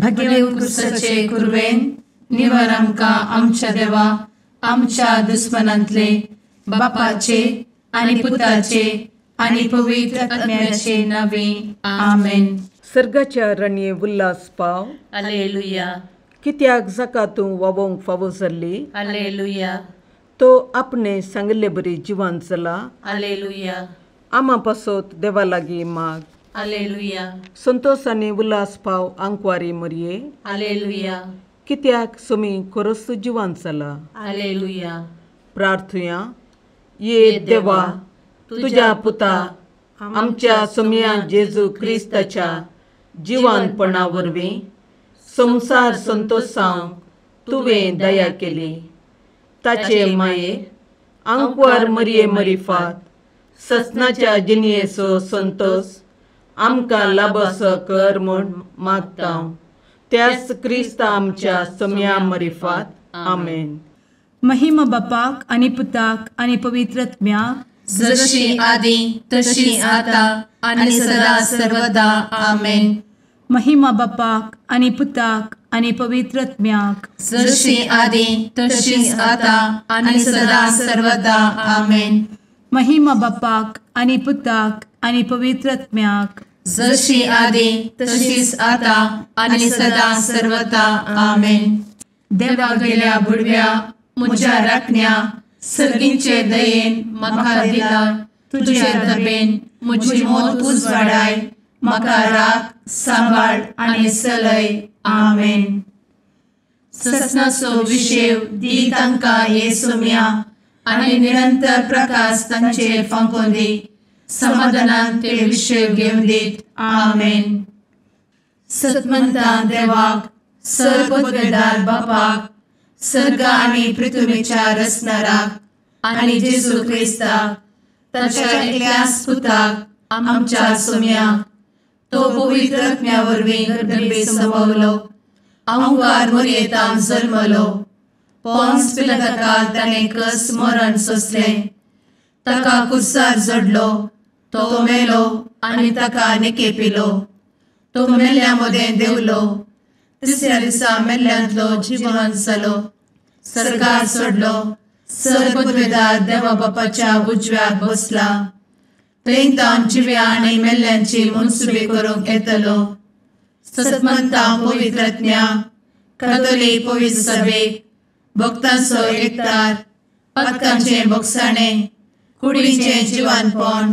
भगेवन क्रिस्ताचे कुरवेन निवर आमकां आमच्या देवा आमच्या दुस्मनांतले बापाचे आनी पुताचे आनी पवित्र आत्म्याचे नावे आमेन. सर्गाच्या रणये उल्हास पाव. हालेलुया. कित्याक जाका तूं वावोंक फावो जाल्ली. हालेलुया. तो आपणे सांगिल्ले बरी जिवान जाला. हालेलुया. आमा पासत देवा लागीं माग. हालेलुया. संतोष आनी उल्हास पाव आंकवारी मरये. हालेलुया. कित्याक सोमी खरोच जिवान जाला. हालेलुया. प्रार्थुया. ये देवा तुज्या पुता आमच्या सोमया जेजू क्रिस्ताच्या जिवानपणा वरवीं संवसार संतोषांक तुवें दया केली. ताचे माये आंकवार मरये मरिफात ससनाच्या जिणयेचो संतोष आमकां लाभसो कर म्हूण मागता त्याच क्रिस्ता आमच्या सोमया मरिफात. आमेन. महिमा बापाक आनी पुताक आनी पवित्र आत्म्याक, जशी आदी तशी आता आनी सदा सर्वदा. आमेन. महिमा बापाक आनी पुताक आनी पवित्र आत्म्याक, जशी आदी तशी आता आनी सदा सर्वदा. आमेन. महिमा बापाक आनी पुताक आनी पवित्र आत्म्याक, जशी आदी तशीच आता आनी सदा सर्वदा. आमेन. देवा गेल्या बुडव्या म्हज्या राखण्या सर्गींचे दयेन म्हाका दिला तुजे दबेन म्हजी मोत उजवाडाय म्हाका राख सांबाळ आनी सलय. आमेन. ससनाचो विशेव दी तांकां हे सोम्या आनी निरंतर प्रकाश तांचेर फांकोवन दी. समाधानान ते विशेव घेवन दीत. आमेन. सतमंता देवाक सर पदवेदार बापाक सर्ग आनी पृथ्वीच्या रचणाराक आनी जेजू क्रिस्ताक ताच्या एकल्याच पुताक आमच्या सोम्याक तो पवित्र आत्म्या वरवीं गर्भे संभवलो आंकार मोरयेतान जल्मलो पोन्स पिलाताकाल ताणें कस मरण सोंसलें ताका कुर्सार जडलो तो मेलो आनी ताका निकेपिलो तो मेल्ल्या मदें देंवलो तिसऱ्या दिसा मेल्ल्यांतलो जिवन जालो सरकार सोडलो सर पदवेदार देवा बापाच्या उजव्याक बसला थंय तावन जिव्या आनी मेल्ल्यांची मनसुबी करूंक येतलो. सतमंता पवित्र आत्म्या कातोलीक पवित्र सभेक भक्तांचो एकतार पातकांचें भोगसाणें कुडीचें जिवानपण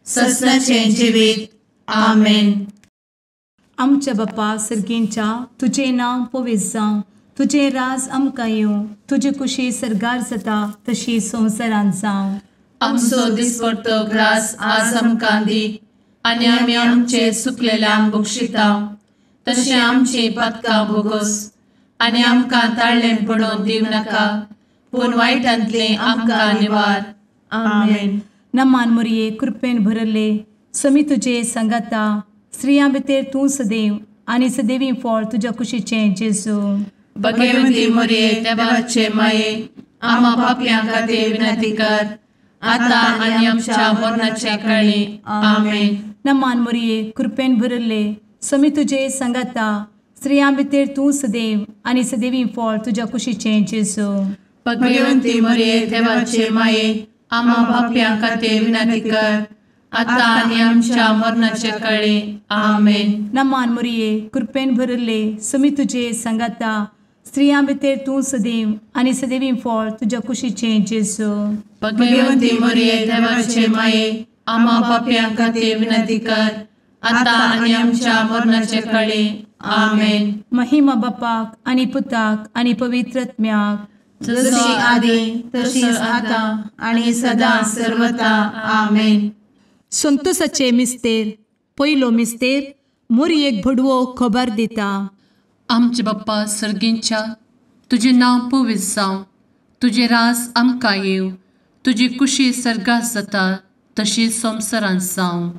ससनाचें जिवीत. आमेन. आमच्या बापा सर्गींच्या तुजें नांव पवित्र जावं, तुजें राज आमकां येवं, तुजी कुशी सर्गार जाता तशी संवसारांत जावं. आमचो दिसपडतो ग्रास आज आमकां दी आनी आमी आमचे सुकलेल्यांक बक्षिता तशें आमची पातकां भोगोस आनी आमकां ताळ्ळें पडोवन दिवं नाका पूण वायटांतलें आमकां निवार. आमेन. नमान मोरये कृपेन भरले समी तुजे सांगाता स्त्रियां भितर तूं सदैव आनी सदैवी फळ तुज्या कुशीचें जेजू. भगवंती मोरये देवाचे माये आमा पापयां खातीर विनंती कर आता आनी आमच्या मरणाच्या काळी. आमेन. नमान मोरये कृपेन भरले समी तुजे सांगाता स्त्रियां भितर तूं सदैव आनी सदैवी फळ तुज्या कुशीचें जेजू. भगवंती मोरये देवाचे माये आमा पापयां खातीर विनंती कर आता आनी आमच्या मरणाच्या काळी. आमेन. नमान मोरये कृपेन भरले समी तुजे सांगाता स्त्रियां भितर तूं सदैव आनी सदैवी फळ तुज्या कुशीचें जेजू. भगवंती मोरये देवाचे माये आमा पापयां खातीर विनंती कर आता आनी आमच्या मरणाच्या काळी. आमेन. महिमा बापाक आनी पुताक आनी पवित्र आत्म्याक, जशी आदी तशीच आता आनी सदा सर्वता. आमेन. संतोषाचे मिस्तेर पयलो मिस्तेर मोरयेक भडवो खबर दिता. आमचे बाप्पा सर्गींच्या तुजें नांव पवित्र जावं, तुजें राज आमकां येवं, तुजी कुशी सर्गात जाता तशी संवसारांत जावं.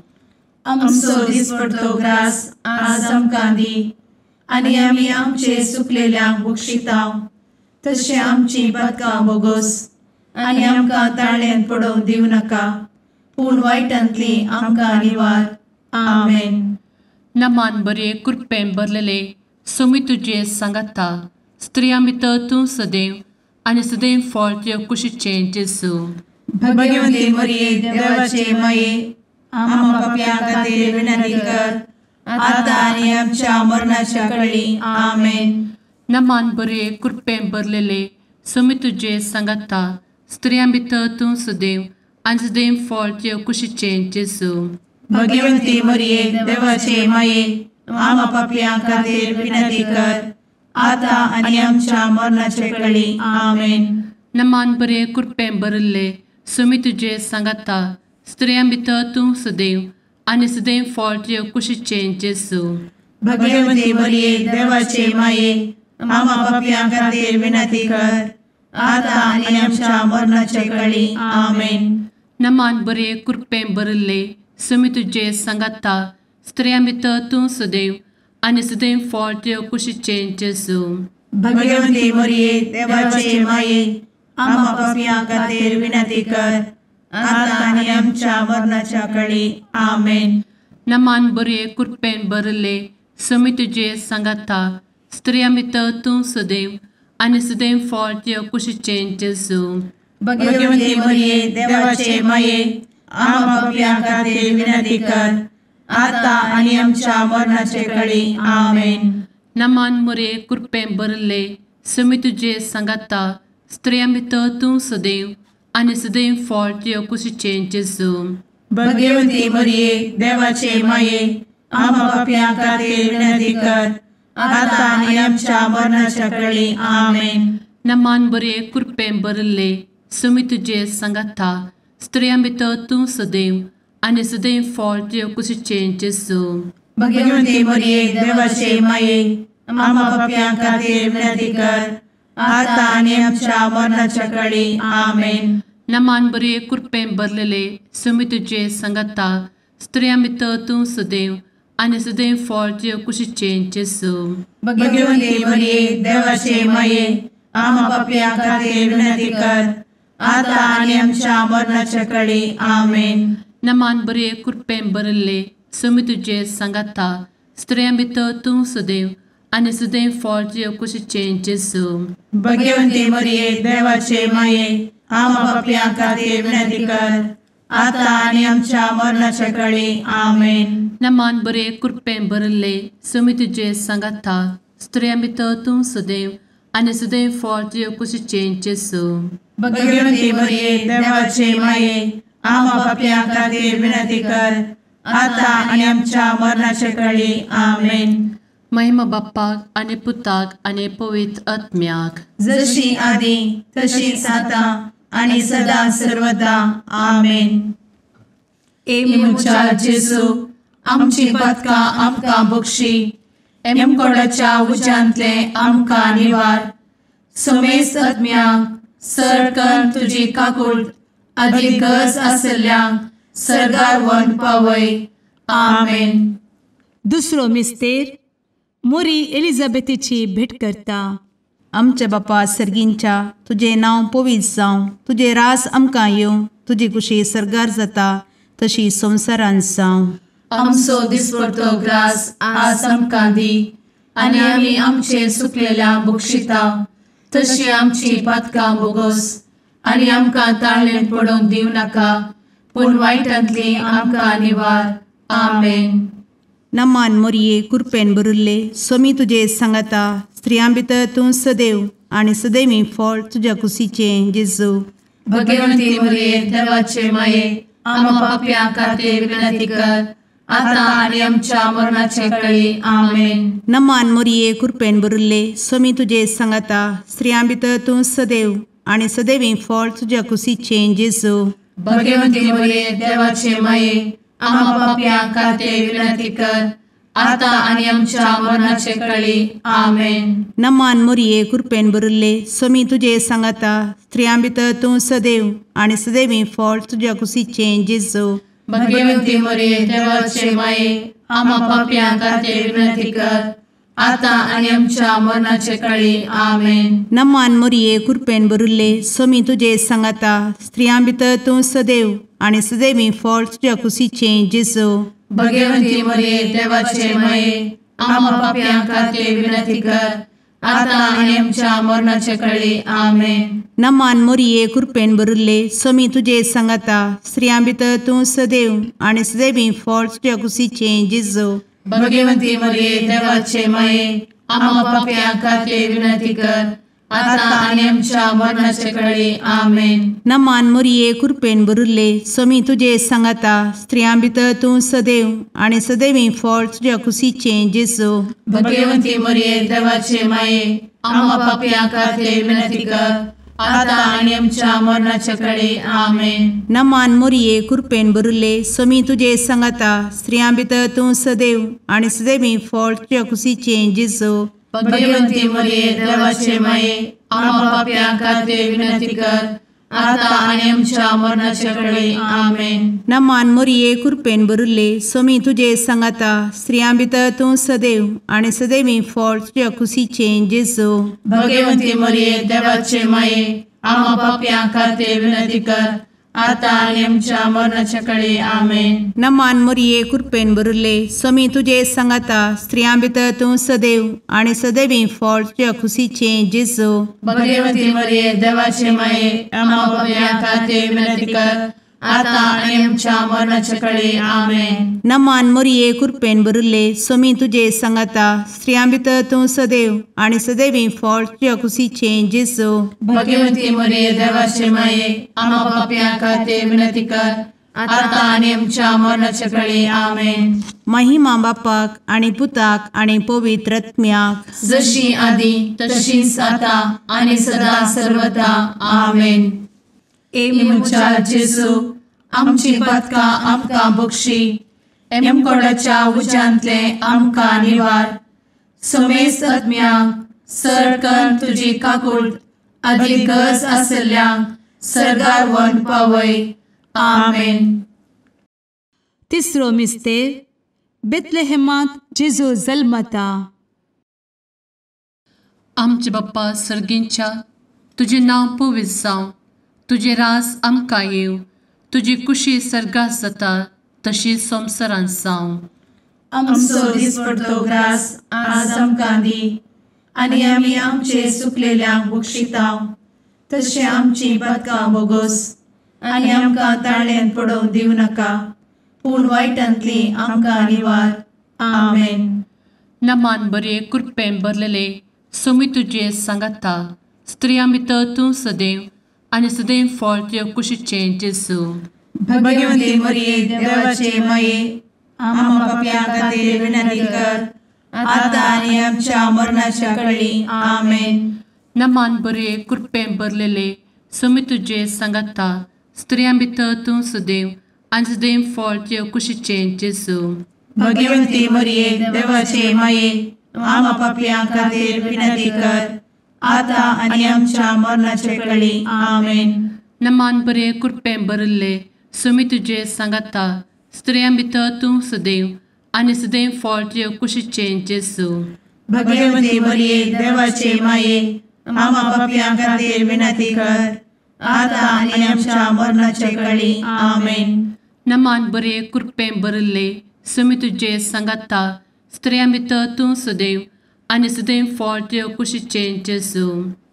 आमचो दिसपडतो ग्रास आज आमकां दी आनी आमी आमचे सुकलेल्यांक बक्षिता तशें आमची पातकां भोगोस आनी आमकां ताळ्ळेंत पडोवंक दिवं नाका पूण वायटांतली आमकां निवार. आमेन. नमान बरे कृपेन भरलेले सोमी तुजे सांगाता, स्त्रियां भितर तूं सदैव आनी सदैव फळ तुज्या कुशीचें जेजू। भगवती मरिये देवाचे माये, आम्हा पाप्यां खातीर विनंती कर, आतां आनी आमच्या मरणाच्या कळी। आमेन। नमान बरे कृपेन भरलेले, सोमी तुजे सांगाता, स्त्रियां भितर तूं सदैव आनी सदैव फळ तुज्या कुशीचें जेजू। भगवती मरिये देवाचे माये, आम्हा पाप्यां खातीर विनंती कर, आतां आनी आमच्या मरणाच्या कळी। आमेन। नमान बरे कृपेन भरलेले, सोमी तुजे सांगाता, स्त्रियां भितर तूं सदैव आनी सदैव फळ तुज्या कुशीचें जेजू। भगवती मरिये देवाचे माये, आम्हा पाप्यां खातीर विनंती कर, आतां आनी आमच्या मरणाच्या कळी। आमेन। नमान बरे कृपेन भरलेले, सोमी तुजे सांगाता, स्त्रियां भितर तूं सदैव आनी सदैव फळ तुज्या कुशीचें जेजू। भगवती मरिये देवाचे माये, आम्हा पाप्यां खातीर विनंती कर, आतां आनी आमच्या मरणाच्या कळी। आमेन। नमान बरे कृपेन भरलेले, सोमी तुजे सांगाता, स्त्रियां भितर तूं सदैव आनी सदैव फळ तुज्या कुशीचें जेजू। भगवती मरिये देवाचे माये, आम्हा पाप्यां खातीर विनंती कर, आतां आनी आमच्या मरणाचे कळी। आमेन। नमान मरिये कृपेन भरलेले, सोमी तुजे सांगाता, स्त्रियां भितर तूं सदैव आनी सदैव फळ तुज्या कुशीचें जेजू। भगवती मरिये देवाचे माये, आम्हा पाप्यां खातीर विनंती कर, आतां आनी आमच्या मरणाच्या कळी। आमेन। नमान बरे कृपेन भरलेले, सोमी तुजे सांगाता, स्त्रियां भितर तूं सदैव आनी सदैव फळ तुज्या कुशीचें जेजू। भगवती मरिये देवाचे माये, आम्हा पाप्यां खातीर विनंती कर, आतां आनी आमच्या मरणाच्या कळी। आमेन। नमान बरे कृपेन भरलेले, सोमी तुजे सांगाता, स्त्रियां भितर तूं सदैव आनी सदैव फळ तुज्या कुशीचें जेजू। भगवती मरिये देवाचे माये, आम्हा पाप्यां खातीर विनंती कर, आतां आनी आमच्या मरणाच्या कळी। आमेन। नमान बरे कृपेन भरलेले, सोमी तुजे सांगाता, स्त्रियां भितर तूं सदैव आनी सदैव फळ तुज्या कुशीचें जेजू। भगवती मरिये देवाचे माये, आम्हा पाप्यां खातीर विनंती कर, आतां आनी आमच्या मरणाच्या कळी। आमेन। नमान बरे कृपेन भरलेले, सोमी तुजे सांगाता, स्त्रियां भितर तूं सदैव आनी सदैव फळ तुज्या कुशीचें जेजू। भगवती मरिये देवाचे माये, आम्हा पाप्यां खातीर विनंती कर, आतां आनी आमच्या मरणाच्या कळी। आमेन। महिमा बाप्पाक आनी पुताक आनी पवित्र आत्म्याक, जशी आदी तशीच आतां आनी सदा सर्वदा। आमेन। ए म्हज्या जेजू, आमची पातकां आमकां बक्षी, एमकोडाच्या उज्यांतले आमकां निवार, समेस्त आत्म्यांक सरकन तुजी काकूट आदी गरज आशिल्ल्यांक सर्गार व्हरून पावय। आमेन। दुसरो मिस्तेर मोरी एलिझाबेथीची भेट करता। आमच्या बापा सर्गींच्या, तुजें नांव पवित्र जावं, तुजें रास आमकां येवं, तुजी कुशी सर्गार जाता तशी संवसारांत जावं। आमचो दिसपडतो ग्रास आज आमकां दी, आनी आमी आमचे सुकलेल्या बक्षिता तशी आमची पातकां बोगोस, आनी आमकां ताळेन पडोवंक दिवं नाका, पूण वायटांतली आमकां निवार। आमेन। नमान मोरये कृपेन भरिल्ले, सोमी तुजे सांगाता, स्त्रियां भितर तूं सदैव आनी सदैवी फळ तुज्या कुशीचें जेजू। भगवंती मोरये देवाचे माये, आम्हा पाप्यां खातीर विनंती कर, आतां आनी आमच्या मरणाचे कळी। आमेन। नमान मोरये कृपेन भरिल्ले, सोमी तुजे सांगाता, स्त्रियां भितर तूं सदैव आनी सदैवी फळ तुज्या कुशीचें जेजू। भगवंती मोरये देवाचे माये, आम्हा पाप्यां खातीर विनंती कर, आतां आनी आमच्या मरणाचे कळी। आमेन। नमान मोरये कृपेन भरिल्ले, सोमी तुजे सांगाता, स्त्रियां भितर तूं सदैव आनी सदैवी फळ तुज्या कुशीचें जेजू। भगवंती मोरये देवाचे माये, आम्हा पाप्यां खातीर विनंती कर, आतां आनी आमच्या मरणाचे कळी। आमेन। नमान मोरये कृपेन भरिल्ले, सोमी तुजे सांगाता, स्त्रियां भितर तूं सदैव आनी सदैवी फळ तुज्या कुशीचें जेजू। भगवंती मोरये देवाचे माये, आमा पापयां खातीर विनंती कर आतां आनी आमच्या मरणाचे कळी. आमेन. नमान मोरये कृपेन भरिल्ले स्वामी तुजे सांगाता, स्त्रियां भितर तूं सदैव आनी सदैवी फळ तुज्या कुशीचें जेजू. भगवंती मरिये देवाचे माये आमा पापयां खातीर विनंती कर आतां आनी आमच्या मरणाचे कळी. आमेन. नमान मोरये कृपेन भरिल्ले स्वामी तुजे सांगाता, स्त्रियां भितर तूं सदैव आनी सदैवी फळ तुज्या कुशीचें जेजू. भगवंती मरिये देवाचे माये आमा पापयां खातीर विनंती कर आतां आनी आमच्या मरणाचे कळी. आमेन. नमान मोरये कृपेन भरिल्ले स्वामी तुजे सांगाता, स्त्रियां भितर तूं सदैव आनी सदैवी फळ तुज्या कुशीचें जेजू. भगवंती मरिये देवाचे माये आमा पापयां खातीर विनंती कर आतां आनी आमच्या मरणाचे कळी. आमेन. नमान मोरये कृपेन भरिल्ले स्वामी तुजे सांगाता, स्त्रियां भितर तूं सदैव आनी सदैवी फळ तुज्या कुशीचें जेजू. भगवंती मरिये देवाचे माये आमा पापयां खातीर विनंती कर आतां आनी आमच्या मरणाचे कळी. आमेन. नमान मोरये कृपेन भरिल्ले स्वामी तुजे सांगाता, स्त्रियां भितर तूं सदैव आनी सदैवी फळ तुज्या कुशीचें जेजू. भगवंती मरिये देवाचे माये आमा पापयां खातीर विनंती कर आतां आनी आमच्या मरणाचे कळी. आमेन. नमान मोरये कृपेन भरिल्ले स्वामी तुजे सांगाता, स्त्रियां भितर तूं सदैव आनी सदैवी फळ तुज्या कुशीचें जेजू. भगवंती मरिये देवाचे माये आमा पापयां खातीर विनंती कर आतां आनी आमच्या मरणाचे कळी. आमेन. महिमा बापाक आनी पुताक आनी पवित्र आत्म्याक, जशी आदी तशीच आतां आनी सदा सर्वदा. आमेन. ए म्हज्या जेजू आमची पातकां आमकां बक्षी, एमकोडाच्या उज्यांतले आमकां निवार, समेस्त आत्म्यांक सरकन तुजी काकूट आदी गरज आसल्ल्यांक सर्गार व्हरून पावय. आमेन. तिसरो मिस्तेर बेथलेहेमांत जेजू जल्मता. आमचे बाप्पा सर्गींच्या, तुजें नांव पवित्र जावं, तुजें राज आमकां येवं, तुजी कुशी सर्गात जाता तशी संवसारांत जावं. आमचो दिसपडतो ग्रास आज आमकां दी आनी आमी आमचे सुकलेल्यांक बक्षितांव तशें आमची पातकां बोगोस आनी आमकां ताळ्यान पडोवंक दिवं नाका, पूण वायटांतली आमकां निवार. आमेन. नमान बरे कृपेन भरलेले स्वामी तुजे सांगाता, स्त्रियां भितर तूं सदैव आनी सदैव फळ तुज्या कुशीचें जेजू. भगवंती मरिये देवाचे माये आमा पापयां खातीर विनंती कर आतां आनी आमच्या मरणाच्या कळी. आमेन. नमान बरे कृपेन भरलेले स्वामी तुजे सांगाता, स्त्रियां भितर तूं सदैव आनी सदैव फळ तुज्या कुशीचें जेजू. भगवंती मरिये देवाचे माये आमा पापयां खातीर विनंती कर आतां आनी आमच्या मरणाचे कळी. आमेन. नमान बरे कृपेन भरिल्ले स्वामी तुजे सांगाता, स्त्रियां भितर तूं सदैव आनी सदैव फळ तुज्या कुशीचें जेजू. भगवंती मरिये देवाचे माये आमा पापयां खातीर विनंती कर आतां आनी आमच्या मरणाचे कळी. आमेन. नमान बरे कृपेन भरिल्ले स्वामी तुजे सांगाता, स्त्रियां भितर तूं सदैव आनी सदैव फळ तुज्या कुशीचें जेजू.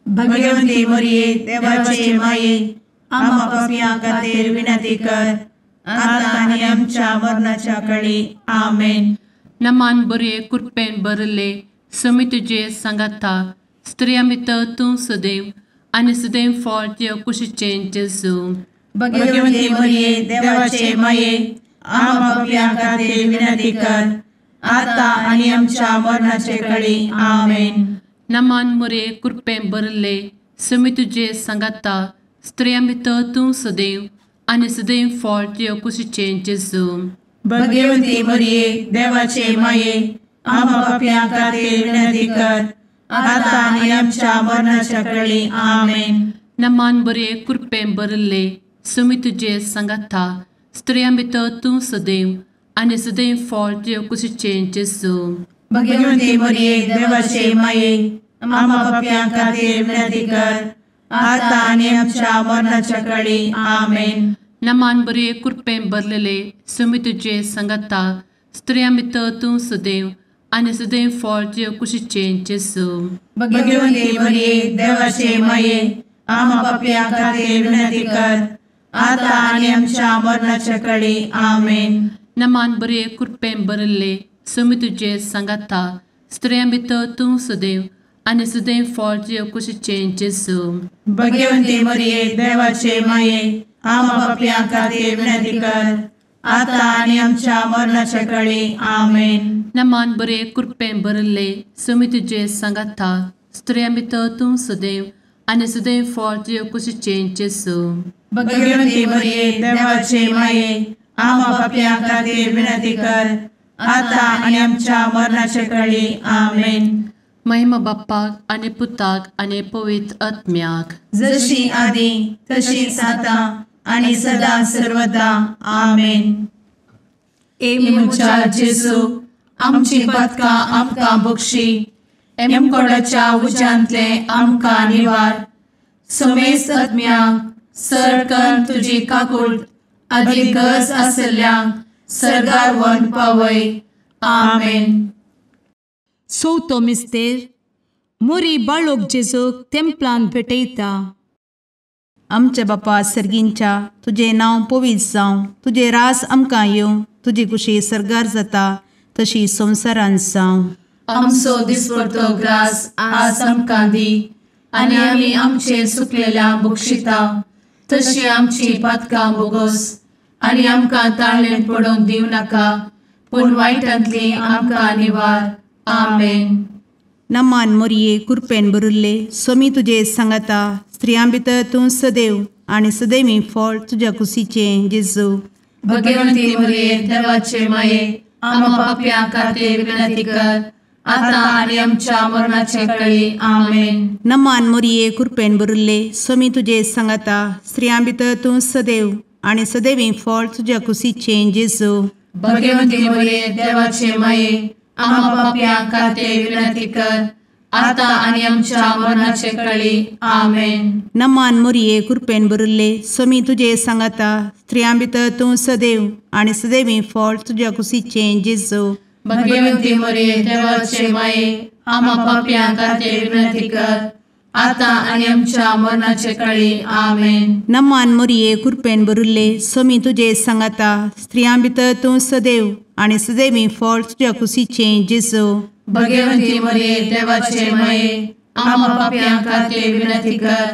भगवंती मरिये देवाचे माये आमा पापयां खातीर विनंती कर आतां आनी आमच्या मरणाच्या कळी. आमेन. नमान बरे कृपेन भरिल्ले स्वामी तुजे सांगाता, स्त्रियां भितर तूं सदैव आनी सदैव फळ तुज्या कुशीचें जेजू. भगवंती मरिये देवाचे माये आमा पापयां खातीर विनंती कर आतां आनी आमच्या मरणाचे कळी. आमेन. नमान मोरे कृपेन भरिल्ले स्वामी तुजे सांगाता, स्त्रियां भितर तूं सदैव आनी सदैव फळ तुज्या कुशीचें जेजू. भगवंती मरिये देवाचे माये आमा पापयां खातीर विनंती कर आतां आनी आमच्या मरणाच्या कळी. आमेन. नमान बरे कृपेन भरिल्ले स्वामी तुजे सांगाता, स्त्रियां भितर तूं सदैव आनी सदैव फळ तुज्या कुशीचें जेजू. भगवंती मरिये देवाचे माये आमा पापयां खातीर विनंती कर आतां आनी आमच्या मरणाच्या कळी. आमेन. नमान बरे कृपेन भरलेले स्वामी तुजे सांगाता, स्त्रियां भितर तूं सदैव आनी सदैव फळ तुजे कुशीचें जेजू. भगवंती मरिये देवाचे माये, आमा पापयां खातीर विनंती कर, आतां आनी आमच्या मरणाच्या कळी. आमेन. नमान बरे कृपेन भरिल्ले, स्वामी तुजे सांगाता, स्त्रियां भितर तूं सदैव आनी सदैव फळ तुजे कुशीचें जेजू. भगवंती मरिये देवाचे माये, आमा पापयां खातीर विनंती कर, आतां आनी आमच्या मरणाच्या कळी. आमेन. नमान बरे कृपेन भरिल्ले, स्वामी तुजे सांगाता, स्त्रियां भितर तूं सदैव आनी सदैव फळ तुजे कुशीचें जेजू. भगवंती मरिये देवाचे माये, आमा पापयां खातीर विनंती कर, आतां आनी आमच्या मरणाच्या कळी. आमेन. महिमा बाप्पाक आनी पुताक आनी पवित्र आत्म्याक, जशी आदी तशीच आतां आनी सदा सर्वदा. आमेन. ए म्हज्या जेजू, आमची पातकां आमकां बक्षी, एमकोडाच्या उज्यांतले आमकां निवार, समेस्त आत्म्यांक सरकन तुजी काकूट आदी गरज आसल्ल्यांक सर्गार व्हरून पावय. आमेन. चवथो मिस्तेर. मोरी बाळोक जेजूक तेंपलान भेटयता. आमच्या बापा सर्गींच्या, तुजें नांव पवित्र जावं, तुजें राज आमकां येवं, तुजी कुशी सर्गार जाता तशी संवसारांत जावं. आमचो दिसपडतो ग्रास आज आमकां दी, आनी आमी आमचे सुकलेल्या बक्षिता तशी आमची पातकां बोगोस, आनी आमकां ताळेन पडोवंक दिवं नाका, पूण वायटांतली आमकां निवार. आमेन. नमान मोरये कृपेन भरिल्ले, स्वामी तुजे सांगाता, स्त्रियां भितर तूं सदैव आनी सदैवी फळ तुज्या कुशीचें जेजू. भगवंती मरिये देवाचे माये, आमा पापयां खातीर विनंती कर, आतां आनी आमच्या मरणाचे कळी. आमेन. नमान मोरये कृपेन भरिल्ले, स्वामी तुजे सांगाता, स्त्रियां भितर तूं सदैव आनी सदैवी फळ तुज्या कुशीचें जेजू. भगवंती मरिये देवाचे माये, आमा पापयां खातीर विनंती कर, आतां आनी आमच्या मरणाचे कळी. आमेन. नमान मोरये कृपेन भरिल्ले, स्वामी तुजे सांगाता, स्त्रियां भितर तूं सदैव आनी सदैवी फळ तुज्या कुशीचें जेजू. भगवंती मरिये देवाचे माये, आमा पापयां खातीर विनंती कर, आतां आनी आमच्या मरणाचे कळी. आमेन. नमान मोरये कृपेन भरिल्ले, स्वामी तुजे सांगाता, स्त्रियां भितर तूं सदैव आनी सदैवी फळ तुज्या कुशीचें जेजू. भगवंती मरिये देवाचे माये, आमा पापयां खातीर विनंती कर,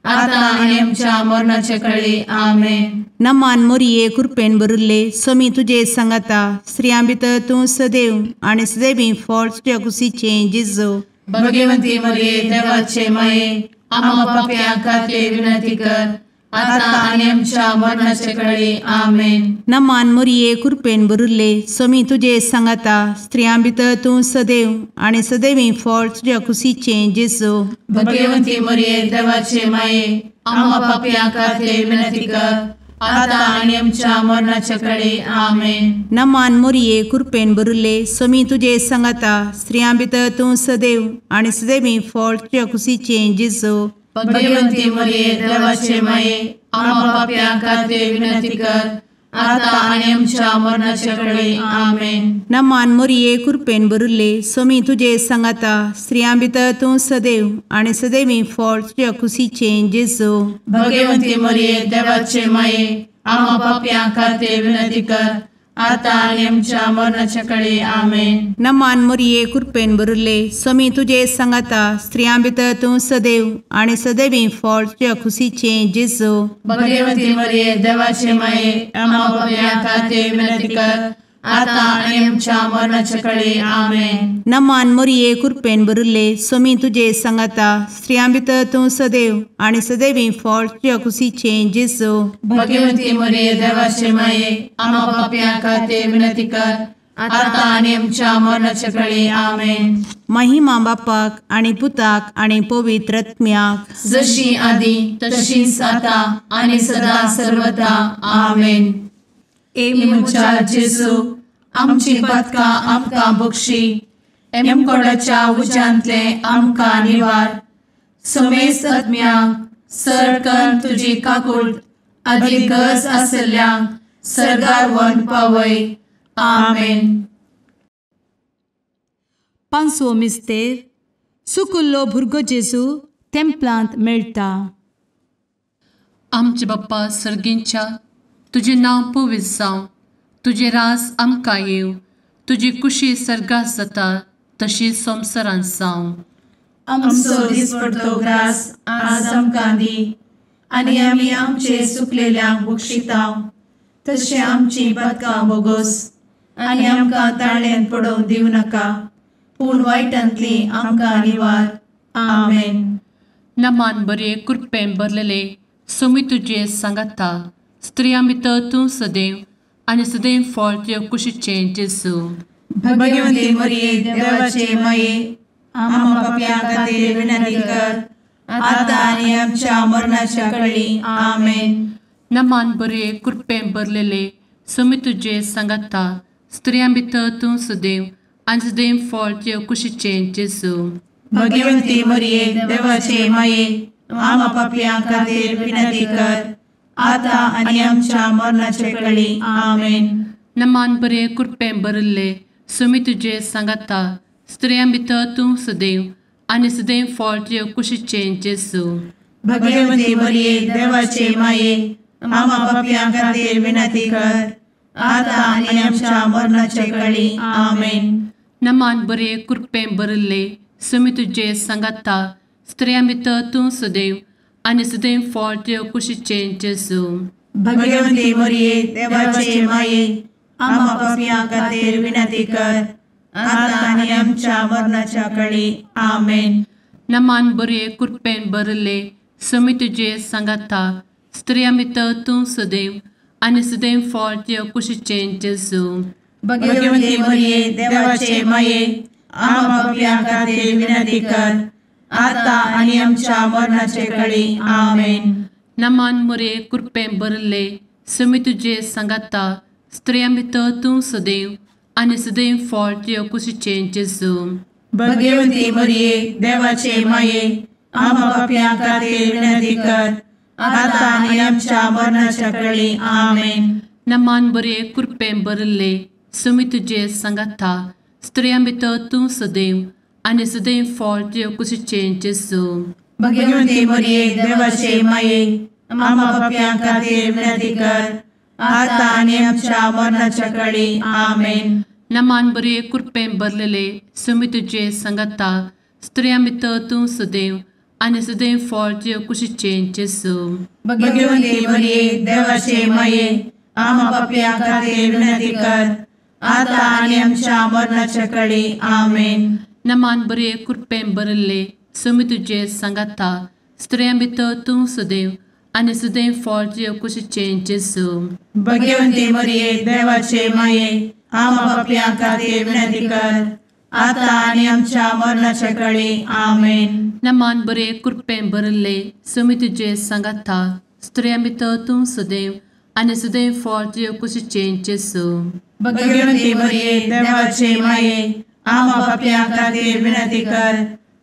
आतां आनी आमच्या मरणाचे कळी. आमेन. नमान मोरये कृपेन भरिल्ले, स्वामी तुजे सांगाता, स्त्रियां भितर तूं सदैव आनी सदैवी फळ तुज्या कुशीचें जेजू. भगवंती मरिये देवाचे माये, आमा पापयां खातीर विनंती कर, आतां आनी आमच्या मरणाचे कळी. आमेन. नमान मोरये कृपेन भरिल्ले, स्वामी तुजे सांगाता, स्त्रियां भितर तूं सदैव आनी सदैवी फळ तुज्या कुशीचें जेजू. भगवंती मरिये देवाचे माये, आमा पापयां खातीर विनंती कर, आतां आनी आमच्या मरणाचे कळी. आमेन. नमान मोरये कृपेन भरिल्ले, स्वामी तुजे सांगाता, स्त्रियां भितर तूं सदैव आनी सदैवी फळ तुज्या कुशीचें जेजू. भगवंती मरिये देवाचे माये, आमा पापयां खातीर विनंती कर, आतां आनी आमच्या मरणाचे कळी. आमेन. नमान मोरये कृपेन भरिल्ले, स्वामी तुजे सांगाता, स्त्रियां भितर तूं सदैव आनी सदैवी फळ तुज्या कुशीचें जेजू. भगवंती मरिये देवाचे माये, आमा पापयां खातीर विनंती कर, आतां आनी आमच्या मरणाचे कळी. आमेन. नमान मोरये कृपेन भरिल्ले, स्वामी तुजे सांगाता, स्त्रियां भितर तूं सदैव आनी सदैवी फळ तुज्या कुशीचें जेजू. भगवंती मरिये देवाचे माये, आमा पापयां खातीर विनंती कर, आतां आनी आमच्या मरणाचे कळी. आमेन. नमान मोरये कृपेन भरिल्ले, स्वामी तुजे सांगाता, स्त्रियां भितर तूं सदैव आनी सदैवी फळ तुज्या कुशीचें जेजू. भगवंती मरिये देवाचे माये, आमा पापयां खातीर विनंती कर, आतां आनी आमच्या मरणाचे कळी. आमेन. महिमा बापाक आनी पुताक आनी पवित्र आत्म्याक, जशी आदी तशीच आतां आनी सदा सर्वदा. आमेन. ए म्हज्या जेजू, आमची पातकां आमकां बक्षी, एमकोडाच्या उज्यांतले आमकां निवार, समेस्त आत्म्यांक सरकन तुजी काकूट आदी गरज आसल्ल्यांक सर्गार व्हरून पावय. आमेन. पांचवो मिस्तेर सुकुल्लो भुरगो जेजू तेंपलांत मेळटा. आमचे बाप्पा सर्गींच्या, तुजें नांव पवित्र जावं, तुजें राज आमकां येवं, तुजी कुशी सर्गात जाता तशी संवसारांत जावं. आमचो दिसपडतो ग्रास आज आमकां दी आनी आमी आमचे सुकलेल्यांक बक्षिता तशें आमची पातकां बोगोस आनी आमकां ताळ्यांत पडोवंक दिवं नाका, पूण वायटांतली आमकां निवार. आमेन. नमान बरे कृपेन भरलेले सोमी तुजे सांगाता, स्त्रियां भितर तूं सदैव आनी सदैव फळ तुजे कुशीचें जेजू. भगवती मरिये देवाचे माये, आम्हा पाप्यां खातीर विनंती कर आतां आनी आमच्या मरणाच्या कळी. आमेन. नमान बरे कृपेन भरलेले सोमी तुजे सांगाता, स्त्रियां भितर तूं सदैव आनी सदैव फळ तुजे कुशीचें जेजू. भगवती मरिये देवाचे माये, आम्हा पाप्यां खातीर विनंती कर आतां आनी आमच्या मरणाच्या कळी. आमेन. नमान बरे कृपेन भरिल्ले सोमी तुजे सांगाता, स्त्रियां भितर तूं सदैव आनी सदैव फळ तुजे कुशीचें जेजू. भगवती मरिये देवाचे माये, आम्हा पाप्यां खातीर विनंती कर आतां आनी आमच्या मरणाच्या कळी. आमेन. नमान बरे कृपेन भरिल्ले सोमी तुजे सांगाता, स्त्रियां भितर तूं सदैव आनी सदैव फळ तुजे कुशीचें जेजू. भगवती मरिये देवाचे माये, आम्हा पाप्यां खातीर विनंती कर आतां आनी आमच्या मरणाच्या कळी. आमेन. नमान बरे कृपेन भरिल्ले सोमी तुजे सांगाता, स्त्रियां भितर तूं सदैव आनी सदैव फळ तुजे कुशीचें जेजू. भगवती मरिये देवाचे माये, आम्हा पाप्यां खातीर विनंती कर आतां आनी आमच्या मरणाचे कळी. आमेन. नमान मरिये कृपेन भरिल्ले सोमी तुजे सांगाता, स्त्रियां भितर तूं सदैव आनी सदैव फळ तुजे कुशीचें जेजू. भगवती मरिये देवाचे माये, आम्हा पाप्यां खातीर विनंती कर आतां आनी आमच्या मरणाच्या कळी. आमेन. नमान बरे कृपेन भरिल्ले सोमी तुजे सांगाता, स्त्रियां भितर तूं सदैव आनी सदैव फळ तुजे कुशीचें जेजू. भगवती मरिये देवाचे माये, आम्हा पाप्यां खातीर विनंती कर आतां आनी आमच्या मरणाच्या कळी. आमेन. नमान बरे कृपेन भरलेले सोमी तुजे सांगाता, स्त्रियां भितर तूं सदैव आनी सदैव फळ तुजे कुशीचें जेजू. भगवती मरिये देवाचे माये, आम्हा पाप्यां खातीर विनंती कर आतां आनी आमच्या मरणाच्या कळी. आमेन. नमान बरे कृपेन भरिल्ले सोमी तुजे सांगाता, स्त्रियां भितर तूं सदैव आनी सदैव फळ तुजे कुशीचें जेजू. भगवती मरिये देवाचे माये, आम्हा पाप्यां खातीर विनंती कर आतां आनी आमच्या मरणाच्या कळी. आमेन. नमान बरे कृपेन भरिल्ले सोमी तुजे सांगाता, स्त्रियां भितर तूं सदैव आनी सदैव फळ तुजे कुशीचें जेजू. भगवती मरिये देवाचे माये, आम्हा पाप्यां खातीर विनंती कर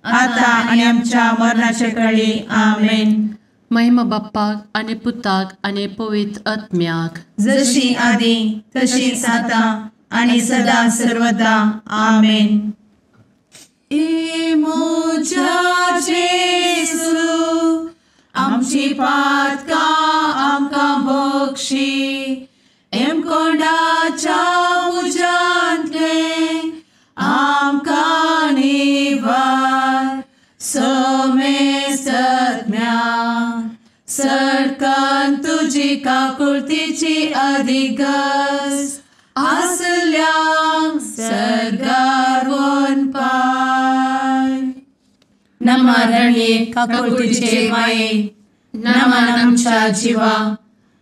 आतां आनी आमच्या मरणाच्या कळी. आमेन. महिमा बाप्पाक आनी पुताक आनी पवित्र आत्म्याक, जशी आदी तशीच आतां आनी सदा सर्वदा. आमेन. ए म्हज्या जेजू, आमची पातकां आमकां बक्षी, एमकोंडाच्या उज्यांतलें आमकां निवार, समेस्तज्ञा सरकान तुजी काकुळतीची अधिगस आसल्यांक सर्गार वनपाय. नमरणे काकुळतीचे माये, नमन आमच्या जिवा,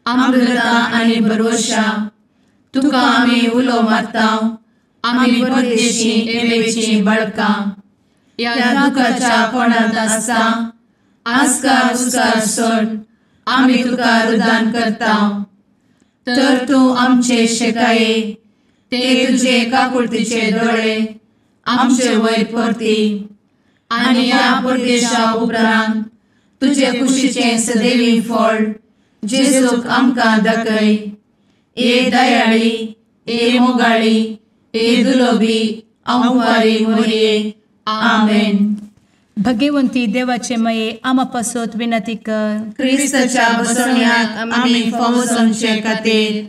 अमृता आनी भरवशा, तुका आमी उलो मारता, आमी परदेशी एवेची बळकां, ह्या दुखाच्या कोणांत आसता आस्कार उस्कार सोड आमी तुका रुदान करता, तर तूं आमचे शेकाये ते तुजे काकुळतीचे दोळे आमचे वयर परती आनी ह्या परदेशा उपरांत तुजे कुशीचें सदैवी फळ जेजूक आमकां दाखय. ए दयाळी, ए मोगाळी, ए दुलोबी आंवकारी मोरये. आमेन. भगवंती देवाचे माये आमा पासत विनंती कर. क्रिस्ताच्या बसवण्याक आमी फावो जावचे खातीर.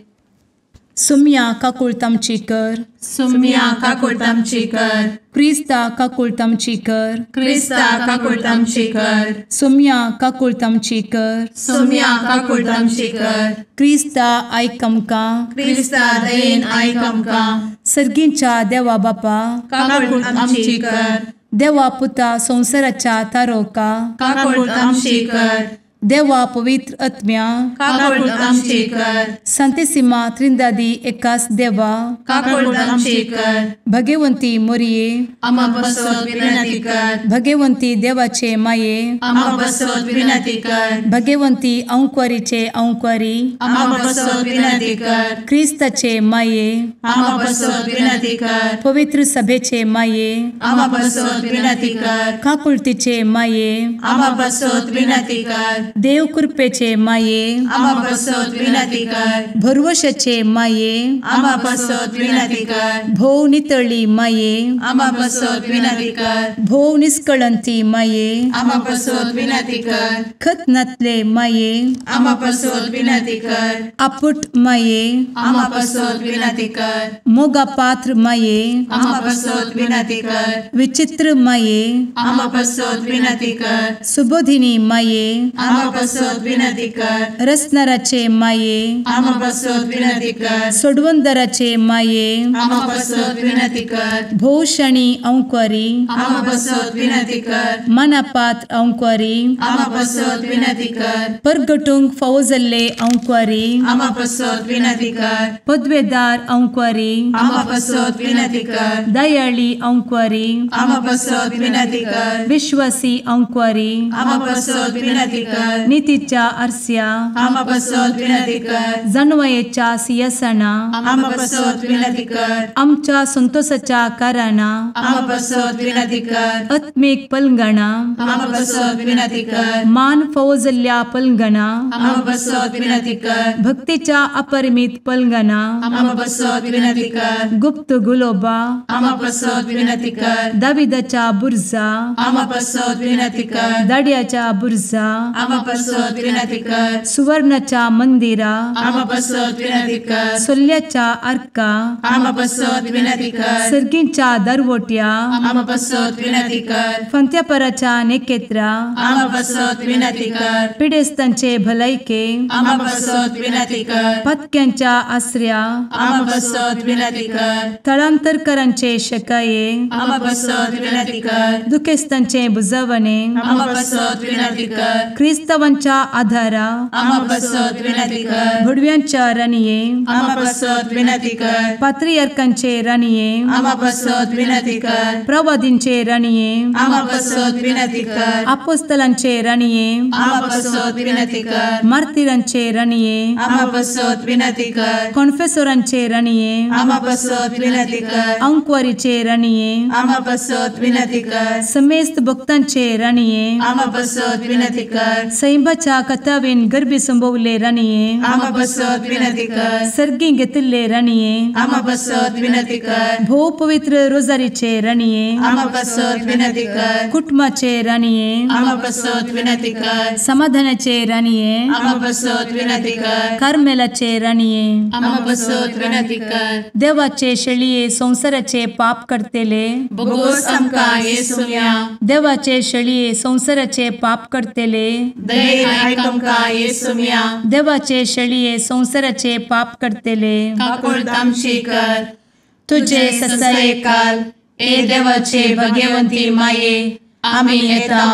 सुम्या काकुळट आमची कर. सुम्या काकुळट आमची कर. क्रिस्ता काकुळट आमची कर. क्रिस्ता काकुळट आमची कर. सुम्या काकुळट आमची कर. सुम्या काकुळट आमची कर. क्रिस्ता आयक आमकां. क्रिस्ता दयेन आयक आमकां. सर्गींच्या देवा बापा काकुळट आमची कर. देवा पुता संवसाराच्या तारोका काकुळट आमची कर. देवा पवित्र आत्म्या काकुळट आमची कर. सांतिसिमा त्रिंदादी एकास देवा काकुळट आमची कर. भगवंती मोरये आमा पासत विनंती कर. भगवंती देवाचे माये आमा पासत विनंती कर. भगवंती अंकुरीचे अंकुरी आमा पासत विनंती कर. क्रिस्ताचे माये आमा पासत विनंती कर. पवित्र सभेचे माये आमा पासत विनंती कर. काकुळतीचे माये आमा पासत विनंती कर. देव कृपेचे माये आमा पासत विनंती कर. भरवशाचे माये आमा पासत विनंती कर. भोव नितळी माये आमा पासत विनंती कर. भोव निष्कळंती माये आमा पासत विनंती कर. खत नातले माये आमा पासत विनंती कर. आपुट माये आमा पासत विनंती कर. मोगा पात्र माये आमा पासत विनंती कर. विचित्र माये आमा पासत विनंती कर. सुबोधिनी माये आमा पासत विनंती कर. रसनाराचे माये आमा पासत विनंती कर. सोडवंदराचे माये आमा पासत विनंती कर. भोवशणी अंकुरी आमा पासत विनंती कर. मनापात्र अंकुरी आमा पासत विनंती कर. परगटूंक फावो जाल्ले अंकुरी आमा पासत विनंती कर. पदवेदार अंकुरी आमा पासत विनंती कर. दयाळी अंकुरी आमा पासत विनंती कर. विश्वासी अंकुरी आमा पासत विनंती कर. नितीच्या आरस्या आमा पासत विनंती कर. जानवयेच्या सिंहासना आमा पासत विनंती कर. आमच्या संतोषाच्या कारणा आमा पासत विनंती कर. आत्मीक पलंगणा आमा पासत विनंती कर. मान फावो जाल्ल्या पलंगणा आमा पासत विनंती कर. भक्तीच्या अपरिमित पलंगणा आमा पासत विनंती कर. गुप्त गुलोबा आमा पासत विनंती कर. दाविदाच्या बुर्जा आमा पासत विनंती कर. दाड्याच्या बुर्जा आमा पासत विनंती कर. सुवर्णाच्या मंदिरा आमा पासत विनंती कर. सोल्याच्या आर्का आमा पासत विनंती कर. सर्गींच्या दरवट्या आमा पासत विनंती कर. फंत्यापराच्या नेकेत्रा आमा पासत विनंती कर. पिडेस्तांचे भलायके आमा पासत विनंती कर. पत्क्यांच्या आसऱ्या आमा पासत विनंती कर. थळांतरकरांचे शकाये आमा पासत विनंती कर. दुखेस्तांचे बुजवणे आमा पासत विनंती कर. क्रिस्तावांच्या आधारा आमा पासत विनंती कर. भुडव्यांच्या राणये आमा पासत विनंती कर. पात्रियार्कांचे राणये आमा पासत विनंती कर. प्रवादींचे राणये आमा पासत विनंती कर. आपोस्तलांचे राणये आमा पासत विनंती कर. मार्तिरांचे राणये आमा पासत विनंती कर. कॉन्फेसोरांचे राणये आमा पासत विनंती कर. अंकुवारीचे राणये आमा पासत विनंती कर. समेस्त भक्तांचे राणये आमा पासत विनंती कर. सैंबाच्या कथावेन गर्भी संभवले राणये आमा पासत विनंती कर. सर्गी घेतिल्ले राणये आमा पासत विनंती कर. भोव पवित्र रोजारीचे राणये आमा पासत विनंती कर. कुटुंबाचे राणये आमा पासत विनंती कर. समाधानाचे राणये आमा पासत विनंती कर. कार्मेलाचे राणये आमा पासत विनंती कर. देवाचे शेळये संवसाराचे पाप करतेले बोगोस आमकां येसुम्या देवाचे शेळये संवसाराचे पाप करतेले दयेन आयक आमकां येसुम्या देवाचे शेळये संवसाराचे पाप करतेले काकुळट आमची कर. तुझे ससायेकाल ए देवाचे भगवंती माये आमी येता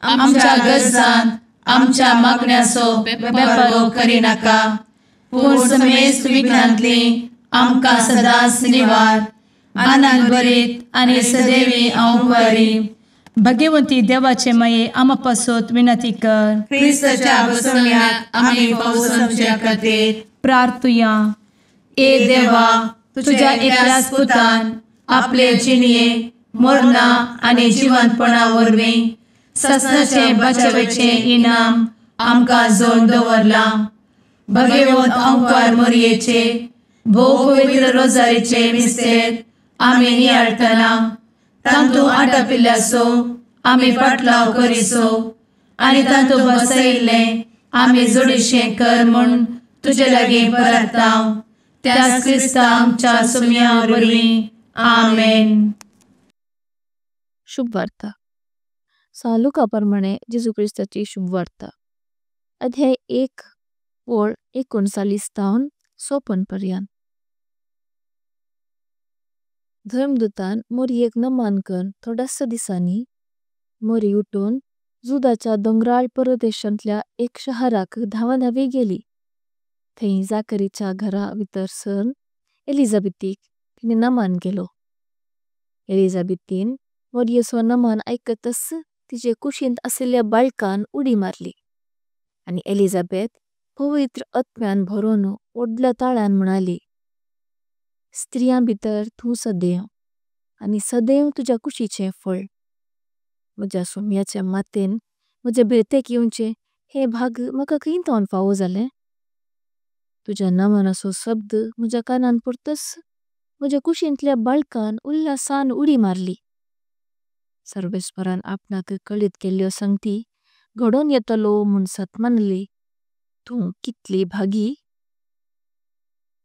आमच्या गरजान आमच्या मागण्याचो बेपारो करिनाका पूण समेस्त विघ्नांतली आमकां सदांच निवार आनंद भरीत आनी सदैवी अंकुरी. भगवंती देवाचे माये आमा पासत विनंती कर. क्रिस्ताच्या बसवण्याक आमी फावो जावचे खातीर प्रार्थुया. ए देवा तुझ्या एकल्याच पुतान आपले जिणये मरणा आनी जिवंतपणा वरवीं ससनाचें बचावेचें इनाम आमकां जोडून दवरलां. भगवंत अंकार मोरयेचे भोव पवित्र रोजारीचे मिस्तेर आमी नियाळटना तांतू आटापिल्ल्याचो आमी पाटलाव करिसो आनी तांतू बसयिल्लें आमी जोडीशें कर म्हूण तुजे लागीं परता त्याच क्रिस्ता आमच्या सुम्या वरवीं आमेन। शुभवार्ता। सांत लुका परमाणे जेसु क्रिस्ताची शुभवार्ता। अध्याय 1 वोल 39 ताऊन 54 पर्यान। धर्मदूतान मोरियेक नमान करन थोडस्या दिसानी मोरी उठून जुदाच्या डोंगराळ परदेशांतल्या एक शहराक धावधावी गेली। थैं जाकरीच्या घरा वितर सरन एलिज़ाबेथिक तिने नमान केलो। एलिज़ाबेथिन मोरियेसो नमान ऐकतस तिजे कुशिंत असिल्या बाल्कान उडी मारली। अनि एलिज़ाबेथ पवित्र आत्म्यान भरोनु ओडल्या ताळ्यान मुनाली, स्त्रियां बितर तू सदेव, अनि सदेव तुजा कुशिचे फल। मुझ्या सोम्याचे मातेन मुझे भेटेक येवचे हे भाग मका खैं तावन फावो जाले। तुजा नमानासो शब्द मुझ्या कानान पुर्तस मुझ्या कुशिंतल्या बाल्कान उल्लासान उडी मारली। सर्वेस्परान आपणाक कळीत केल्यो संगती घडोन येतलो मुन सत्मानली, तू कितली भागी।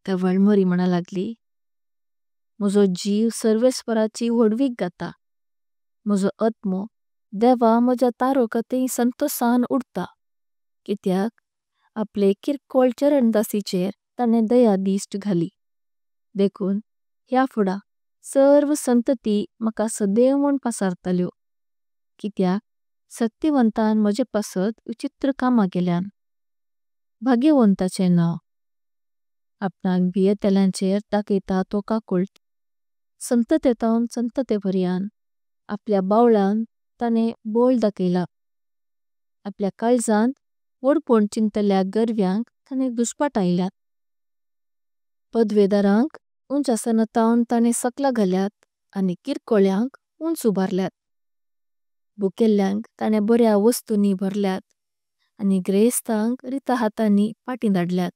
तवळ मोरी मना लागली, मुझो जीव सर्वेस्पराची वोडवीक गाता, मुझो आत्मो देवा मुझ्या तारोकतें संतोसान उडता, कित्याक आपले किरकोळ चरणदासीचेर ताणे दया दिश्ट घाली। देखून ह्या फुडा सर्व संतती मका सदेव मुन पसारतल्यो, कित्याक सत्यवंतान मुझे पसत विचित्र कामा केल्यान। भाग्यवंताचे नांव आपणाक भियेतल्यांचेर दाखयता तो काकुळट, संततेतावन संतते भर्यान आपल्या बावळान ताणे बोल दाखयला। आपल्या कालजान वोडपोण चिंतल्या गर्व्यांक ताणे दुष्पाटायल्यात। पदवेदारांक उंच आसनातावन ताणे सकला घाल्यात आनी किरकोळ्यांक उंच उबारल्यात। बुकेल्यांक ताणे बऱ्या वस्तूनी भरल्यात आनी ग्रेस्तांक रिता हातांनी पाटी धाडल्यात।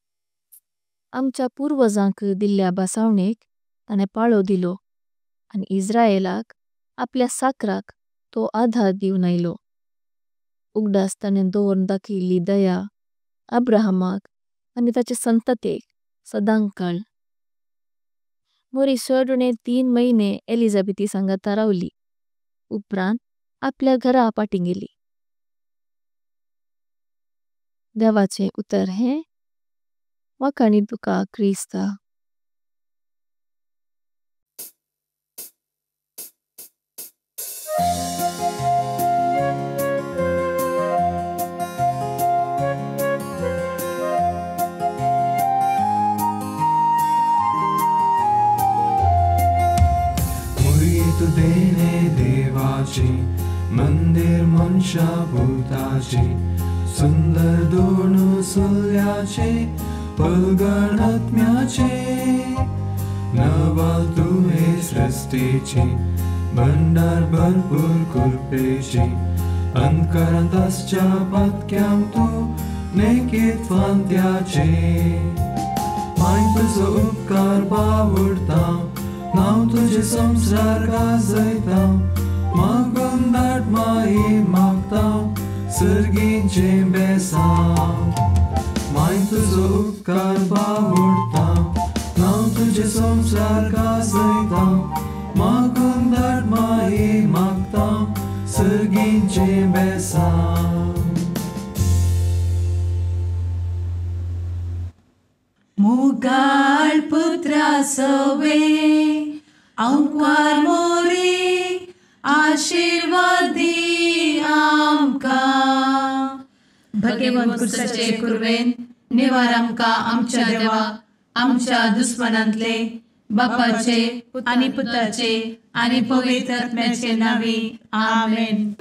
आमच्या पूर्वजांक दिल्ल्या बसावणेक ताणे पाळो दिलो आनी इस्रायेलाक आपल्या साक्राक तो आधार दिवन आयलो। उगदास ताणे दोवर दाखयिल्ली दया अब्राहमाक आनी ताचे संततेक सदांकाळ। मोरी सडुणे 3 महिने एलिज़ाबेथी सांगाता रावली, उपरांत आपल्या घरा पाटी गेली। देवाचे उतर हे वाखाणी तुका क्रिस्ता। मंदिर मनशा भूताचे सुंदर दोन सुल्याचे पलगण आत्म्याचे नवाल तुवे सृष्टीचे भंडार भरपूर कृपेचे अंतकरांत आसच्या पातक्यांक तूं नेकीत फांत्याचे माय तुजो उपकार बावडता नांव तुजें संवसार गाजयता मागून धाड माई मागता सर्गीचें बेसांव माय तुजो उपकार बावडता नांव तुजें संवसार गाजयता मागून धाड माई मागता सर्गीचें बेसांव। मुगाळ पुत्रा सवे आंकवार मोरी आशीर्वादी आमकां। भगवंत कुर्साचे कुर्वेन निवार आमकां आमच्या देवा आमच्या दुस्मनांतले बापाचे आनी पुताचे आनी पवित्र आत्म्याचे नांवी आमेन।